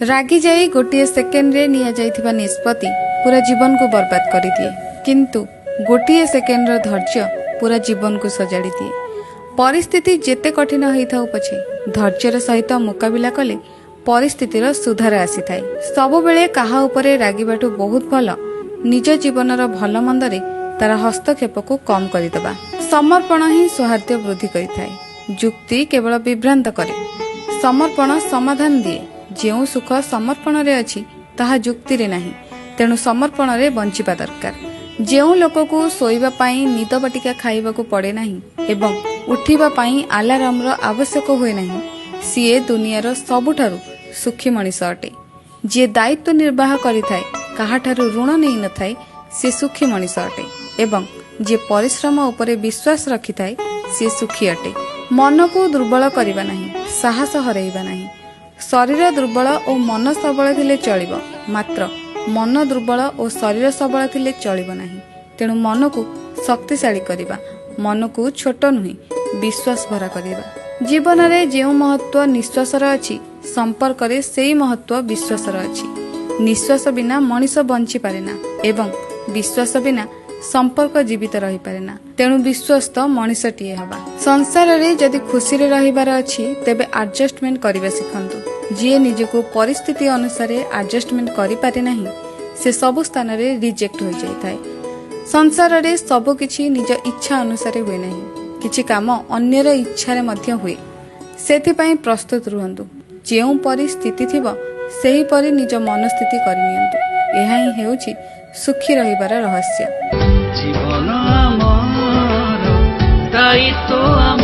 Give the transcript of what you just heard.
ରାଗିଯାଇ ଗୋଟିଏ ସେକେଣ୍ଡରେ ନିଆଯାଇଥିବା ନିଷ୍ପତ୍ତି ପୁରା ଜୀବନକୁ ବର୍ବାଦ କରିଦିଏ, କିନ୍ତୁ ଗୋଟିଏ ସେକେଣ୍ଡର ଧୈର୍ଯ୍ୟ ପୁରା ଜୀବନକୁ ସଜାଡ଼ି ଦିଏ। ପରିସ୍ଥିତି ଯେତେ କଠିନ ହେଇଥାଉ ପଛେ, ଧୈର୍ଯ୍ୟର ସହିତ ମୁକାବିଲା କଲେ ପରିସ୍ଥିତିର ସୁଧାର ଆସିଥାଏ। ସବୁବେଳେ କାହା ଉପରେ ରାଗିବାଠୁ ବହୁତ ଭଲ ନିଜ ଜୀବନର ଭଲ ମନ୍ଦରେ ତାର ହସ୍ତକ୍ଷେପକୁ କମ୍ କରିଦେବା। ସମର୍ପଣ ହିଁ ସୌହାର୍ଦ୍ଦ୍ୟ ବୃଦ୍ଧି କରିଥାଏ। ଯୁକ୍ତି କେବଳ ବିଭ୍ରାନ୍ତ କରେ, ସମର୍ପଣ ସମାଧାନ ଦିଏ। ଯେଉଁ ସୁଖ ସମର୍ପଣରେ ଅଛି, ତାହା ଯୁକ୍ତିରେ ନାହିଁ। ତେଣୁ ସମର୍ପଣରେ ବଞ୍ଚିବା ଦରକାର। ଯେଉଁ ଲୋକକୁ ଶୋଇବା ପାଇଁ ନିଦ ବଟିକା ଖାଇବାକୁ ପଡ଼େ ନାହିଁ ଏବଂ ଉଠିବା ପାଇଁ ଆଲାରାମର ଆବଶ୍ୟକ ହୁଏ ନାହିଁ, ସିଏ ଦୁନିଆର ସବୁଠାରୁ ସୁଖୀ ମଣିଷ ଅଟେ। ଯିଏ ଦାୟିତ୍ୱ ନିର୍ବାହ କରିଥାଏ, କାହାଠାରୁ ଋଣ ନେଇନଥାଏ, ସେ ସୁଖୀ ମଣିଷ ଅଟେ ଏବଂ ଯିଏ ପରିଶ୍ରମ ଉପରେ ବିଶ୍ୱାସ ରଖିଥାଏ, ସିଏ ସୁଖୀ ଅଟେ। ମନକୁ ଦୁର୍ବଳ କରିବା ନାହିଁ, ସାହସ ହରାଇବା ନାହିଁ। ଶରୀର ଦୁର୍ବଳ ଓ ମନ ସବଳ ଥିଲେ ଚଳିବ, ମାତ୍ର ମନ ଦୁର୍ବଳ ଓ ଶରୀର ସବଳ ଥିଲେ ଚଳିବ ନାହିଁ। ତେଣୁ ମନକୁ ଶକ୍ତିଶାଳୀ କରିବା, ମନକୁ ଛୋଟ ନୁହେଁ, ବିଶ୍ୱାସ ଭରା କରିବା। ଜୀବନରେ ଯେଉଁ ମହତ୍ଵ ନିଶ୍ୱାସର ଅଛି, ସମ୍ପର୍କରେ ସେଇ ମହତ୍ଵ ବିଶ୍ୱାସର ଅଛି। ନିଶ୍ୱାସ ବିନା ମଣିଷ ବଞ୍ଚିପାରେ ନା ଏବଂ ବିଶ୍ୱାସ ବିନା ସମ୍ପର୍କ ଜୀବିତ ରହିପାରେ ନା। ତେଣୁ ବିଶ୍ୱସ୍ତ ମଣିଷଟିଏ ହେବା। ସଂସାରରେ ଯଦି ଖୁସିରେ ରହିବାର ଅଛି, ତେବେ ଆଡଜଷ୍ଟମେଣ୍ଟ କରିବା ଶିଖନ୍ତୁ। ଯିଏ ନିଜକୁ ପରିସ୍ଥିତି ଅନୁସାରେ ଆଡଜଷ୍ଟମେଣ୍ଟ କରିପାରେ ନାହିଁ, ସେ ସବୁ ସ୍ଥାନରେ ରିଜେକ୍ଟ ହୋଇଯାଇଥାଏ। ସଂସାରରେ ସବୁ କିଛି ନିଜ ଇଚ୍ଛା ଅନୁସାରେ ହୁଏ ନାହିଁ। କିଛି କାମ ଅନ୍ୟର ଇଚ୍ଛାରେ ମଧ୍ୟ ହୁଏ। ସେଥିପାଇଁ ପ୍ରସ୍ତୁତ ରୁହନ୍ତୁ। ଯେଉଁପରି ସ୍ଥିତି ଥିବ, ସେହିପରି ନିଜ ମନସ୍ଥିତି କରିନିଅନ୍ତୁ। ଏହା ହିଁ ହେଉଛି ସୁଖୀ ରହିବାର ରହସ୍ୟ। ଜୀବନ ଆମର, ଦାୟିତ୍ୱ।